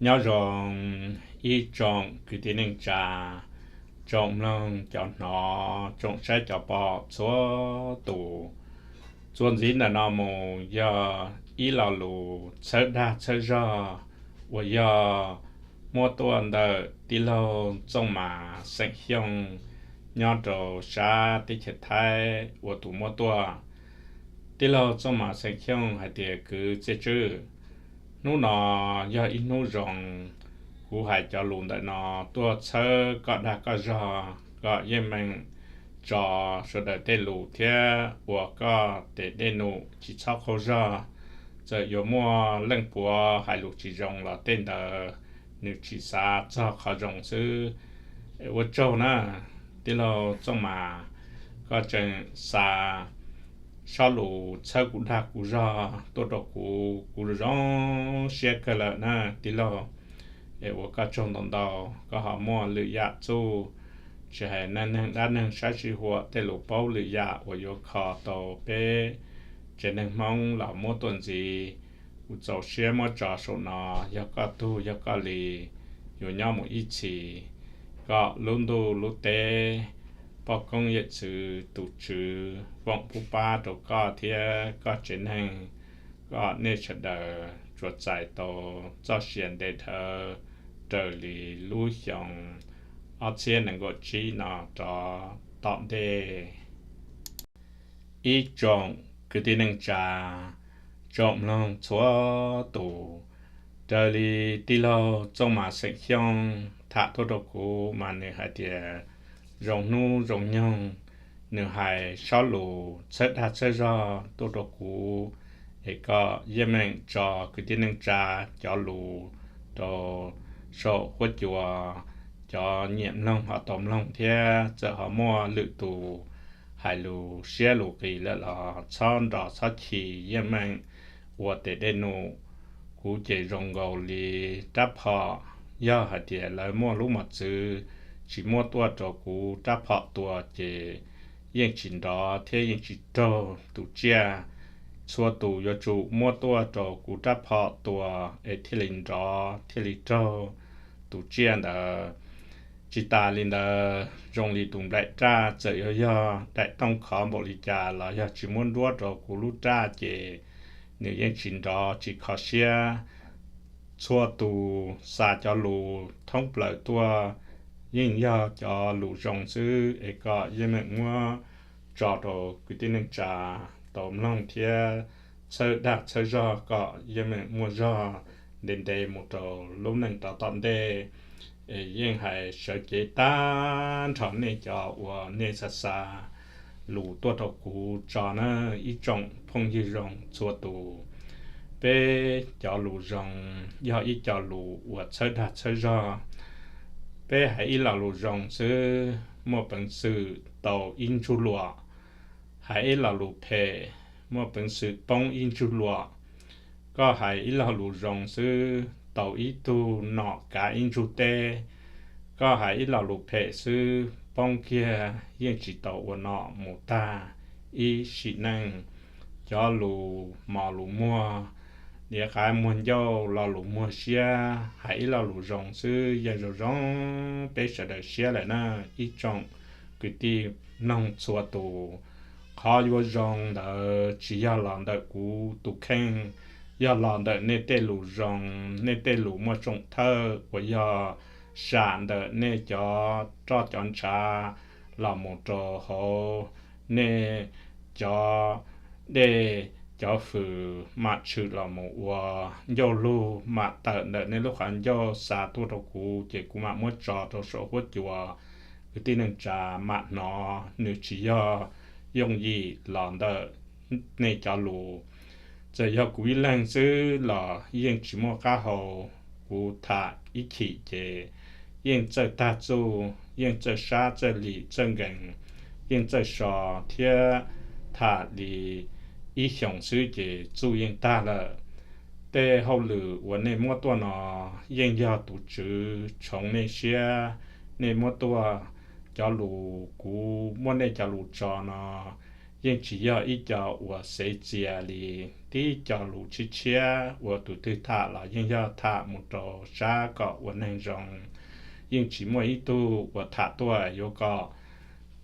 Nyob zoo ib tsoom kwv tij neej tsa, tsoom mloog cov hnov, tsoom saib cov pom txhua tus. Txuas ntxiv ntawm no mus yog ib lo lus txhawb dag txhawb zog uas yog muab tuaj ntawm tij laug Txooj Mas xeem Xyooj nyob rau sab teb chaws Thaib ua tus muab tuaj. Tij laug Txooj Mas xeem Xyooj hais tias, kwv Txiaj Tswb, hnub no yog ib hnub zoo, kuv hais cov lus ntawm no tuaj txhawb koj dag koj zog kom yeej meem tso sawv daws tej lus thiab ua koj tes dej num tsis txhob qaug zog. Txawm yuav muaj leej puav hais lus tsis zoo los tej ntawd nws tsis xav txog qhov zoo xwb. Ua tsaug na, tij laug Txooj Mas, koj tseem xa sob lus txhawb kuv dag kuv zog tuaj rau kuv, kuv zoo siab kawg lawm na tij laug. Es ua koj tsaug ntau ntau, koj ho muaj lwm yam txuj, tsis hais neeg dab neeg saib sij huam tej lus paub lwm yam uas yuav kho tau peb tsev neeg Hmoob los muab tuaj ntxiv. Kuv txaus siab muab tso saum no, yog koj tug yog koj li, yuav nyob mus ib txhis, kom lub ntuj lub teb, poj koob yawm txwv tus tswv foom pub pab rau koj thiab koj tsev neeg, kom nej sawv daws tsuas txais tau txoj sia ntev dhawv raws li lub xyoo ob txhiab nees nkaum tsib no rov tom ntej. Ib tsoom kwv tij neej tsa, tsoom mloog txhua tus, raws li tij laug Txooj Mas xeem Xyooj tham tuaj rau kuv mas nws hais tias zoo hnub zoo nyoog, nws hais sob lus txhawb dag txhawb zog tuaj rau kuv, es kom yeej meem tso kwv tij neej tsa cov lus rau saum huab cua, cov nyiam mloog ho tau mloog thiab txawm ho muaj lwm tus hais lus siab lus qis lawm los txhob nrov txhob chim, yeej meem ua tes dej num. Kuv ces zoo nkaus li rab phom, yog hais tias lawv muaj lub mos txwv tsis muab tuaj rau kuv rab phom tua ces yeej tsis nrov thiab yeej tsis raug tus tsiaj. Txhua tus yuav tsum muab tuaj rau kuv rab phom tua es thiaj li nrov thiaj li raug tus tsiaj ntawd. Tsis tas li ntawd, zoo li tus nplaim raj txawm yuav yog daim tooj khov npaum li cas los yog tsis muab nruab rau kuv lub raj ces nws yeej tsis nrov tsis kho siab. Txhua tus xa cov lus thoob plaws tuaj yeej yog cov lus zoo xwb es kom yeej meem muab tso rau kwv tij neej tsa tau mloog thiab txhawb dag txhawb zog kom yeej meem muaj zog ntev ntev mus rau lub neej rov tom ntej. Es yeej hais sawv cev tag nrho nej cov uas nej xa xa lus tuaj rau kuv tso na, ib tsoom phooj ywg zoo txhua tus. Peb cov lus zoo yog ib co lus uas txhawb dag txhawb zog. Peb hais ib lo lus zoo xwb muaj peev xwm tau ib ntsug luam, hais ib lo lus phem muaj peev xwm poob ib ntsug luam. Koj hais ib lo lus zoo xwb tau ib tug nom kav ib ntsug teb, koj hais ib lo lus phem xwb poob kiag yeej tsis tau ua nom mus tag ib sim neej. Cov lus mos lus muag, niam qaib muag ncauj, lo lus muag siab, hais ib lo lus zoo xwb yeej zoo zoo peb sawv daws siab lawm na ib tsoom kwv tij mloog txhua tus. Qhov yuav zoo ntawd tsis yog los ntawm kuv tus kheej, yog los ntawm nej tej lus zoo, nej tej lus muaj tsoom thawj uas yog sam ntawm nej cov roj cov ntshav los mus rau hauv nej cov dej cov fws mam tshwm los mus ua ncauj lug mam tawm ntawm nej lub qhov ncauj xa tuaj rau kuv ces kuv mam muab tso rau saum huab cua. Kwv tij neej tsa mam hnov, nws tsis yog yooj yim los ntawm nej cov lus. Txawm yog kuv ib leeg xwb los yeej tsis muaj qab hau, kuv tham ib chim ces yeej txawj tag txuj, yeej txawj sab txawj lim txawj nkees, yeej txawj so thiab tham li ib xyoos xwb ces txuj yeej tag lawm. Tej hauj lwm uas nej muab tuaj no yeej yog tus tswv tshoov nej siab, nej muab tuaj. Cov lus kuv muab nej cov lus tso no yeej tsis yog ib co uas xev txias li. Tib co lus tshiab tshiab uas tus twg tham los yeej yog tham mus rau sab kom ua neeg zoo. Yeej tsis muaj ib tug uas tham tuaj yuav kom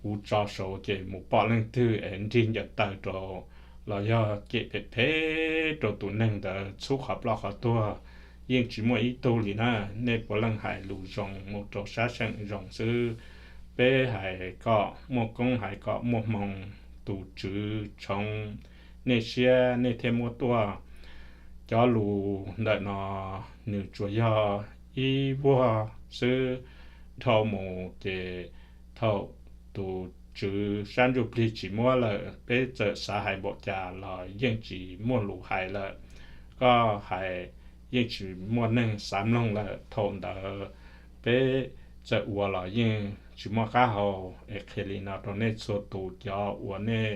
kuv tso saud ces mus pom leej twg es nrig ncaws taw rau los yog cem phem phem rau tus neeg ntawd txhub qhov ploj qhov tuag. Yeej tsis muaj ib tug li na. Nej puav leej hais lus zoo mus rau sab seem zoo xwb. Peb hais kom muaj koob, hais kom muaj hmoo, tus tswv tshoov nej siab nej thiaj muab tuaj. Cov lus ntawm no nws tsuas yog ib vuag xwb. Dhau mus ces thaum tus tswv sab ntsuj plig tsis muab lawm, peb txawm xav hais npaum cas los yeej tsis muaj lus hais lawm. Koj hais yeej tsis muaj neeg xav mloog lawm. Thaum ntawd peb txawm ua los yeej tsis muaj qab hau. Es qhia li no rau nej txhua tus cov uas nej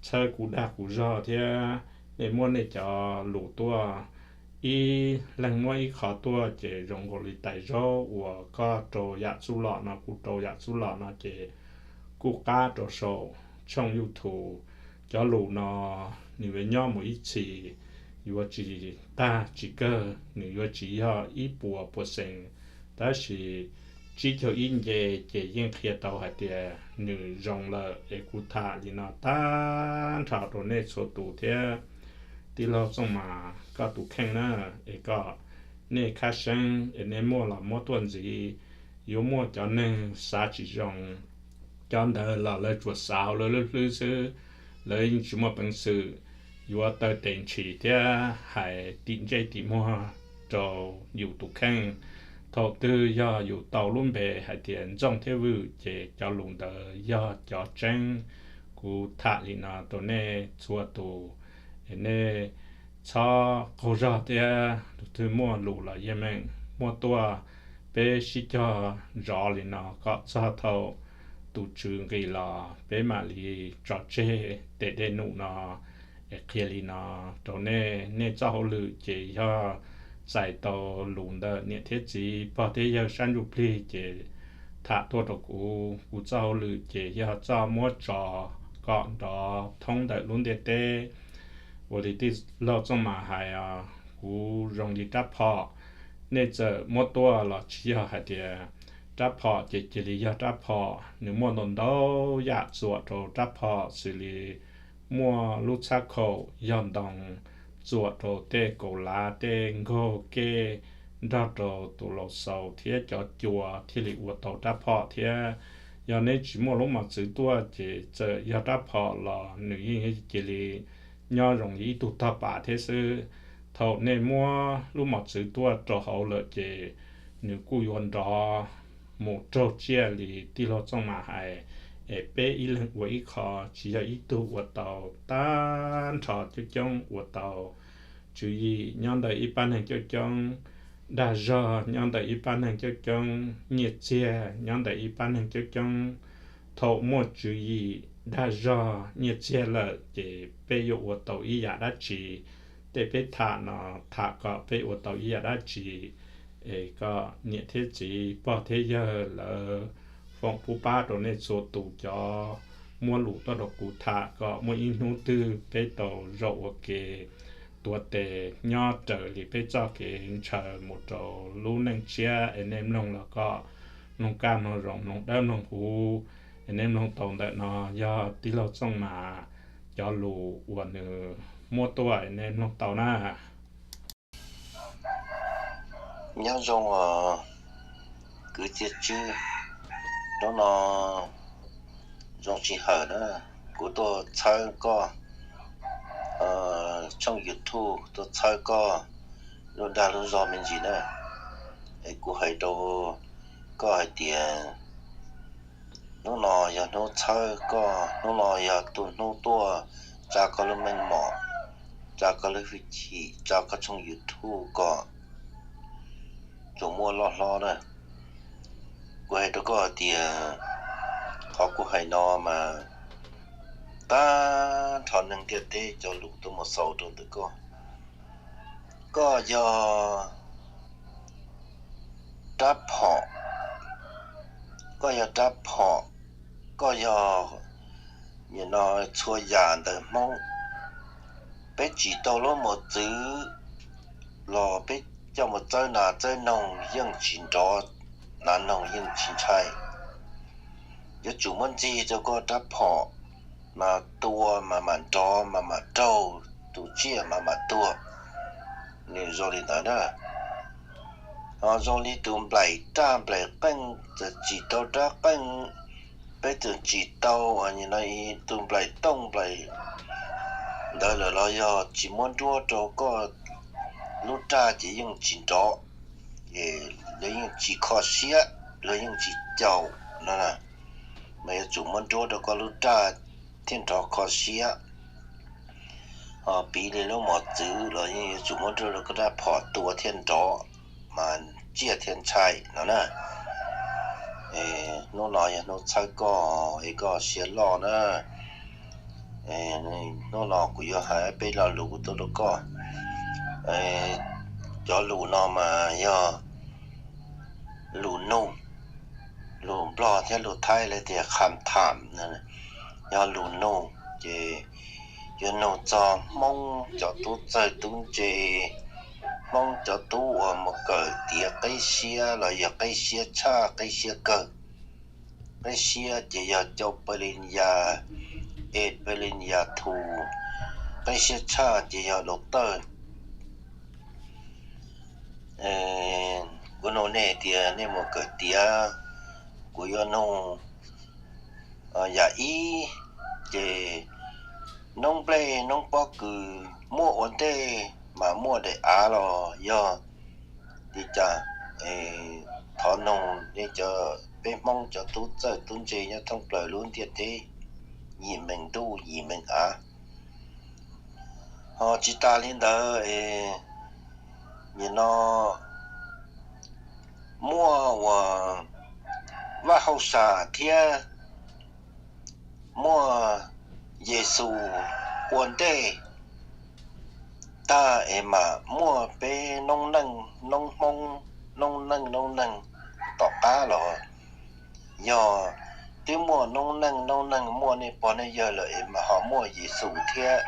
txhawb kuv dag kuv zog thiab nej muab nej cov lus tuaj, ib leeg muab ib qho tuaj ces zoo nkaus li tais zaub uas koj rau yam txuj lom no kuv rau yam txuj lom no ces kuj qab rau saum tshooj YouTube. Cov lus no nws yuav nyob mus ib txhis, yuav tsis tag tsis kawg, nws yuav tsis yog ib puas puas xees, tab sis tsib caug ib nce ces yeej qhia tau hais tias nws zoo lawm. Es kuv tham li no tag nrho rau nej txhua tus thiab tij laug Txooj Mas koj tus kheej na, es kom nej khab seeb es nej muaj los muab tuaj ntxiv. Yuav muaj cov neeg xav tsis zoo, cov ntawd los lawv tsuas xav hauv lawv lub hlwb xwb, lawv yeej tsis muaj peev xwm yuav taw tes ntshis thiab hais tim ntsej tim muag rau yus tus kheej. Thaum twg yog yus tau lub npe hais tias Ntxooj thiab Vwm ces cov lus ntawd yog cov tseeb. Kuv tham li no rau nej txhua tus, es nej txhob qaug zog thiab, tus twg muaj lus los yeej meem muab tuaj, peb sib cog zov li no kom txog thaum tus tswv nqis los peb mam li tso tseg tes dej num no. Es qhia li no rau nej, nej txoj hauj lwm ces yog txais tau lus ntawm niam thiab txiv pog thiab yawg sab ntsuj plig ces tham tuaj rau kuv. Kuv txoj hauj lwm ces yog txoj muab tso kom nrov thoob ntawm lub ntiaj teb. Ua li tij laug Txooj Mas hais, kuv zoo li rab phom, nej txawm muab tuaj los tsis yog hais tias rab phom ces cia li yog rab phom. Nws muaj ntau ntau yam txuam rau rab phom xws li muaj lub txhab khaum yog ntoo, txuam rau tej kaus lav tej nkaug kej, nrog rau tus laus xaus thiab cov cua thiaj li ua tau rab phom thiab. Yog neb tsis muaj lub mos txwv tuaj ces txawm yog rab phom los nws yeej cia li nyob zoo li ib tug tog pas thiab xwb. Thaum nej muab lub mos txwv tuaj rau hauv lawm ces nws kuj yuav nrov mus raug tsiaj li tij laug Txooj Mas hais. Es peb ib leeg ua ib qho, tsis yog ib tug ua tau, tag nrho coob coob ua tau. Tswv yim nyob ntawm ib pab neeg coob coob, dag zog nyob ntawm ib pab neeg coob coob, nyiaj txiag nyob ntawm ib pab neeg coob coob. Thaum muaj tswv yim, dag zog, nyiaj txiag lawm ces peb yuav ua tau ib yam dab tsi? Tej peb tham no tham kom peb ua tau ib yam dab tsi? Es kom niam thiab txiv pog thiab yawg lawv foom pub pab rau nej txhua tus cov muab lus tuaj rau kuv tham kom muaj ib hnub twg peb tau zaum ua ke tuav tes nyob raws li peb txoj kev ntshaw mus rau lub neej tshiab. Es nej mloog los kom mloog kaj mloog zoo, mloog dawb mloog huv. Es nej mloog tau ntawm no yog tij laug Txooj Mas cov lus uas nws muab tuaj, es nej mloog tau na. Nyob zoo os kwv tij tswb, hnub no zoo sij hawm na, kuv tuaj txhawb koj tshooj YouTube, tuaj txhawb koj lub dag lub zog me ntsis na. Es kuv hais rau koj hais tias hnub no yog hnub txhawb koj, hnub no yog tus hnub tuaj tsa koj lub meej mom, tsa koj lub hwj chim, tsa koj tshooj YouTube kom tsuas muaj loj hlob na. Kuv hais rau koj hais tias qhov kuv hais no mas tag nrho neeg ntiaj teb cov lus tuaj mus xaus rau ntawm koj. Koj yog rab phom, koj yog rab phom, koj yog Nim no txhua yam ntawm Hmoob, peb tsim tau lub mos txwv los peb coj mus txawb nas txawb noog yeej tsis nrov, nas noog yeej tsis ntshai. Yuav tsum muab ntxig rau koj rab phom mas tua mas mam nrov mas mam raug, tus tsiaj mas mam tuag. Nws zoo li ntawd na. Ho zoo li tus nplaim raj nplaim qeej, txawm tsim tau rab qeej, peb txawm tsim tau nim no tus nplaim tooj nplaim ntawd lawm los yog tsis muab nruab rau koj lub raj ces yeej tsis nrov, lawv yeej tsis kho siab, lawv yeej tsis caum no. Mas yuav tsum muab nruab rau koj lub raj thiaj nrov kho siab. Ho piv li lub mos txwv los yeej yuav tsum muab nruab rau koj rab phom tua thiaj nrov, mas tsiaj thiaj ntshai no na. Hnub no yog hnub txhawb koj es koj siab loj na. Hnub no kuv yuav hais peb lo lus tuaj rau koj. Cov lus no mas yog lus nug, lus Nplog thiab lus Thaib lawv tias kham tham, yog lus nug ces yuav nug txog Hmoob cov tub txawj tub ntse, Hmoob cov tub uas mus kawm tiav qeb siab los yog qeb siab tshaj qeb siab kawg. Qeb siab ces yog cau pawg li yas, es pawg li yas thus, qeb siab tshaj ces yog dau tawj. Kuv nug nej tias nej mus kawm tiav, kuv yuav nug yam ib, ces noob nplej noob pob kws muaj ua ntej mas muaj daim av los yog li cas? Thov nug nej cov, peb Hmoob cov tub txawj tub ntse nyob thoob plaws lub ntiaj teb yim meem ntuj yim meem av. Ho tsis tas li ntawd, nim no muaj uas Vaj Hauj Sam thiab muaj Yes Xus ua ntej tag es mam muaj peb noob neej noob Hmoob, noob neej noob neeg tom qab los yog twb muaj noob neej noob neeg muaj nej pog nej yawg lawm es mam ho muaj Yes Xus thiab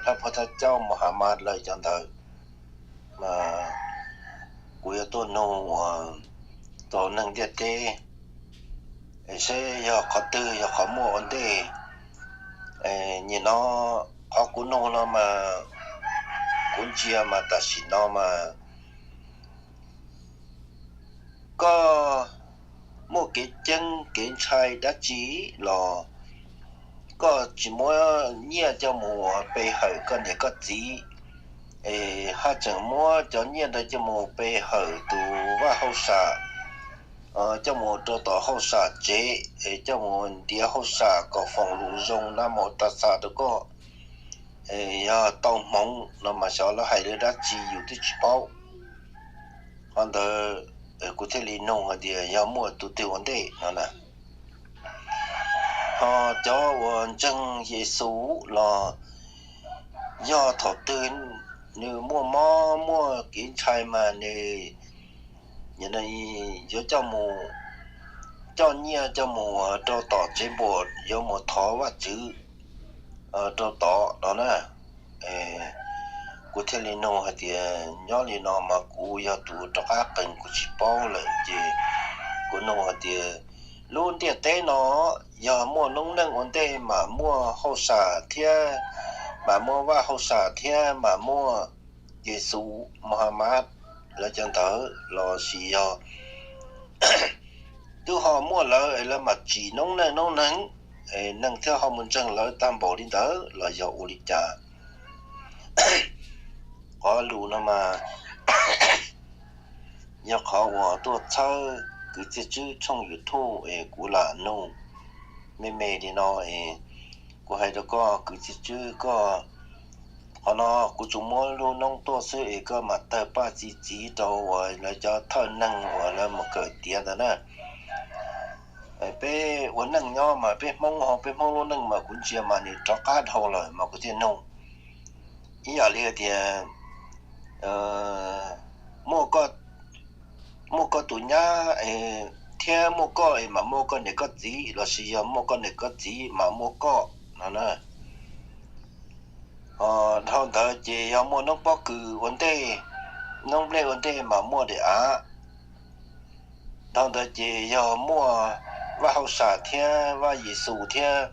Phab Phuj Thaj Caub Mus Has Mas lawv cov ntawd. Kuv yuav tuaj nug uas rau neeg ntiaj teb seb yog qhov twg yog qhov muaj ua ntej. Nim no qhov kuv nug no mas kuv ntsia mas tam sim no mas koj muaj kev ceeb kev ntshai dab tsi los koj tsis muab nyiaj coj mus pe hawm koj niam koj txiv, es haj tseem muab cov nyiaj ntawd coj mus pe hawm tus vaj hauj sam, coj mus rau tom hauj sam tsev, es coj mus ntiav hauj sam kom foom lus zoo na mos tas xas rau koj, es yog tau hmoov no mas xyov lawv hais li dab tsi yus twb tsis paub. Qhov ntawd kuv thiaj li nug hais tias yog muaj tus twg ua ntej no na. Ho cov uas ntseeg Yes Xus los yog thaum twg nws muaj mob muaj kev ntshai mas nws yuav coj mus, coj nyiaj coj mus rau tom tsev npuas yuav mus thov Vajtswv rau tod no na. Kuv thiaj li nug hais tias nyob li no mas kuv yog tus rov qab qees kuv tsis paub lawm ces kuv nug hais tias lub ntiaj teb no yog muaj noob neej ua ntej mam muaj hauj sam thiab, mam muaj vaj hauj sam thiab mam muaj Yes Xus Mus Has Mas lawv cov ntawd los sis yog twb ho muaj lawv es lawv mam tsim noob neej noob neeg, neeg thiaj ho mus ntseeg lawv tag npaum li ntawd los yog ua li cas? Qhov lus no mas yog qhov uas tuaj txhawb kwv txiaj tswb tshooj YouTube es kuv lam nug me me li no es kuv hais rau koj kwv txiaj tswb koj, qhov no kuv tsuas muab lub noob tuaj xwb es koj mam tawg paj txi txiv rau uas lawv cov thawj neeg uas lawv mus kawm tiav ntawd na. Peb ua neej nyob mas peb Hmoob ho peb Hmoob lub neej mas kuv ntsia mas nws rov qab dhau lawm mas kuv thiaj nug. Ib yam li tias muaj koj tus nyab thiab thiab muaj koj es mam muaj koj niam koj txiv, lossis yog muaj koj niam koj txiv mam muaj koj no na. Dhau ntawd ces yog muaj noob pob kws ua ntej, noob nplej ua ntej mam muaj daim av. Dhau ntawd ces yog muaj Vaj Hauj Sam thiab Vaj Yexus thiab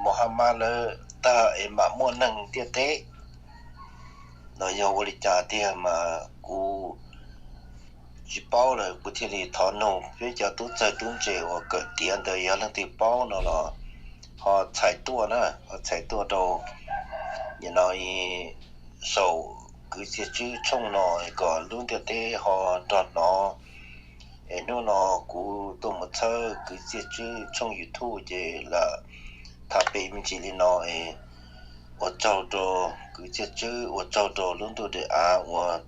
Muhammad lawv tag es mam muaj neeg ntiaj teb. No yog ua li cas tiag mas kuv tsis paub lawm, kuv thiaj li thov nug peb cov tub txawg tub ntse uas kawm tiav ntawd yog leej twg paub no los ho txhais tuaj na, ho txhais tuaj rau nim no saum Kwv Txiaj Tswb tshooj no kom lub ntiaj teb ho nrog hnov. Es hnub no kuv tuaj mus txhawb Kwv Txiaj Tswb tshooj YouTube ces lam tham pem me ntsis li no es ua tsaug rau Kwv Txiaj Tswb, ua tsaug rau lub ntuj daim av uas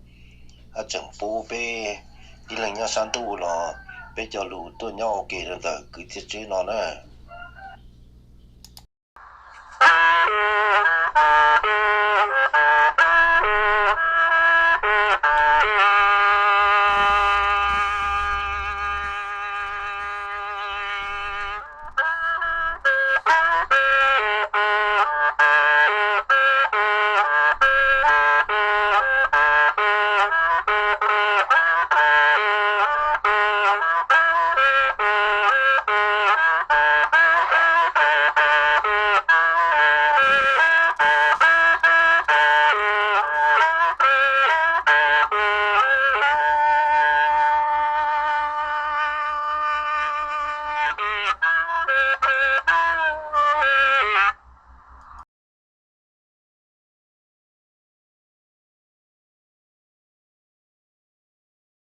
haj tseem pub peb tib leeg nyob sab ntuj los peb cov lus tuaj nyob ua ke rau ntawm Kwv Txiaj Tswb no na.